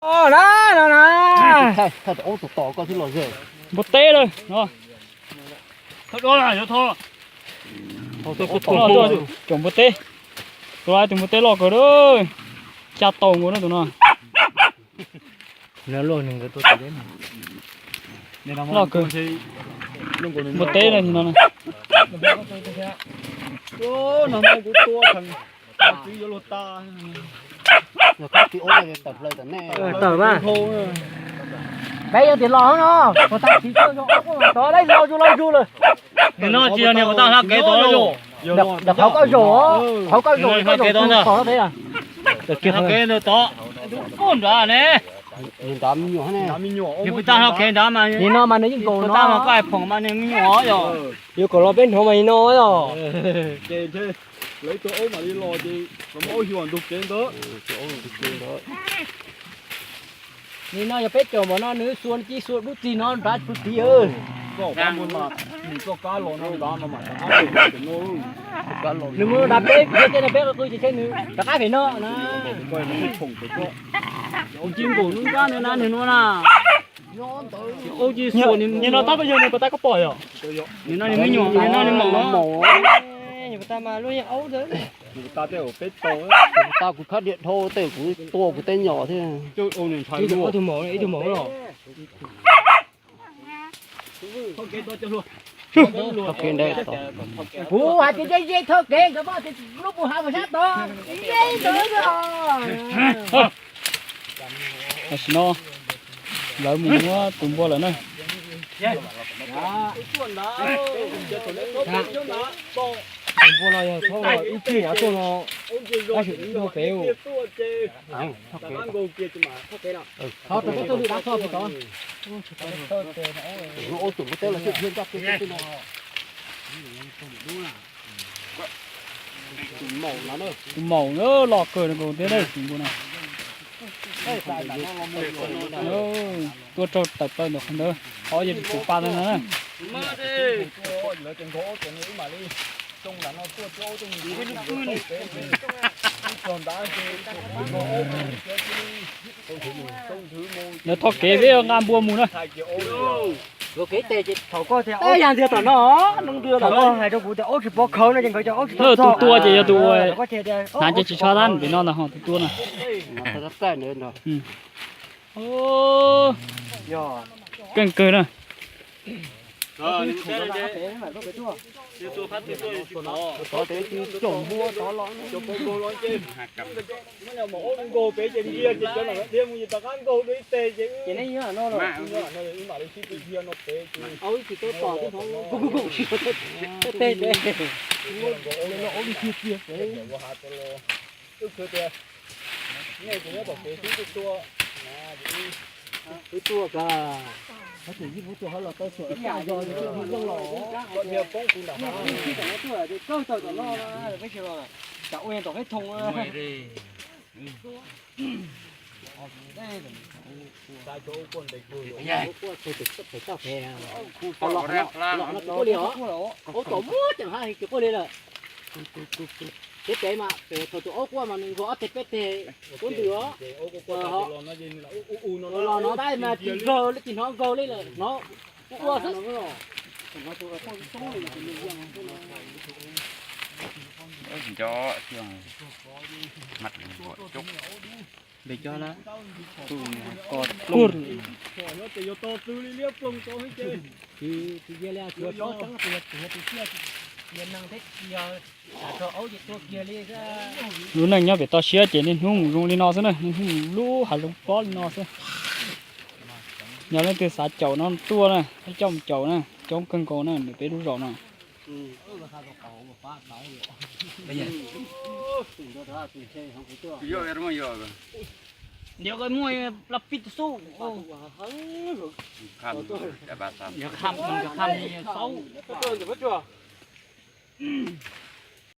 Os, na, no na. Thaj, thaj tus aub tus tom koj thiab los ze. Npua teb lawm no. Thaj tus aub yuav tho. Thaj tus aub tom. Cov npua teb. Tus no tus npua teb loj kawg lawm. Xya tau nkaus na tus no. Loj kawg. Npua teb no no. Tawm mas. Peb yog tias los no, puas tag tsis tau, tod lawm los zus los zus lawm. Nim no tsis yog niam puas tag hla kev tod lawm. Ntawm qhov koj zaum, qhov koj zaum, koj zaum tus tom no peb. Hla kev ntawd tod. Koj nrad ne. Niam puas tag hla kev nrad mas. Nim no mas nws yeej nkaus no. Puas tag mas koj hais phoom mas nws me nyuam yog. Yuav kom los peb hnov mas nim no yog. Lawv tus aub mam li los ces los muab aub xyuas ntug kev ntawd. Nim no yog peb caum npaum no nws xuas ci xuas dub txig no nrad kuv txiv. Nws mus nrad peb kuv thiab no peb qw ces nws rov qab pem no na. Kuv ci nkaum nub nrab nws na nws no na. Nim no tab peb yog nws puas tag koj pom yom? Nim no nws me nyuam nim no nws maum no. Nim puas tag mas luaj yeej aub ntawd. Nim puas tag kuv khab diam dhau tej kuv tua kuv tej nyom thiab. Ib tug maum, ib tug maum los. Kuv hais tias ze ze thoj kev nkawd pom tias lub pus hav mas sab tod, ze ntawd. Tam sim no lawv mus muab tus npua lawm na. Tus npua no yog thauj ib txhij av tuaj no, tab sis ib npua pem. Thov rau peb tuaj lwm dab thoj puas tod. Tus maum na los kawg nkaus thiab tus npua no. Tuaj raug tawm plaws ntawm qhov ntawd, qhov yog tsis pom pa ntawd na. Lawv thov kev peb nqa npua mus na. Tus tua ces yog tus hnav ces tsis tshua tab pem no ntag ho tus tua na. Keej kawg na. Wb tuaj ka, qhov tseem yij kuv tuaj ho los tau tsuam ib yam yog yus twb yug yooj los. Koj niag poob kuv nram hav. Kawg tau tom no, tam ua tom qeb thoo. Ua li os, ua tom muab ceem hab tsis quaj li lawm. Peb pem mas pem thaum tus aub quaj mas nws nkaug ob teg peb teg, ub ntws os. Los no tab mas tsis nkaug li, tsis hnov nkaug li lawm, hnov quaj xwb. Nco, mat npua coob. Li cov na, tus ko plooj. Lub neej nyob pem toj siab ces niaj hnub mus zoo li no xwb na, niaj hnub mus lub hav zoov pob li no xwb. Yog leej twg xav caum no tuaj na, peb coj mus caum na, coob kawg nkaus na, nws peb lub zos no.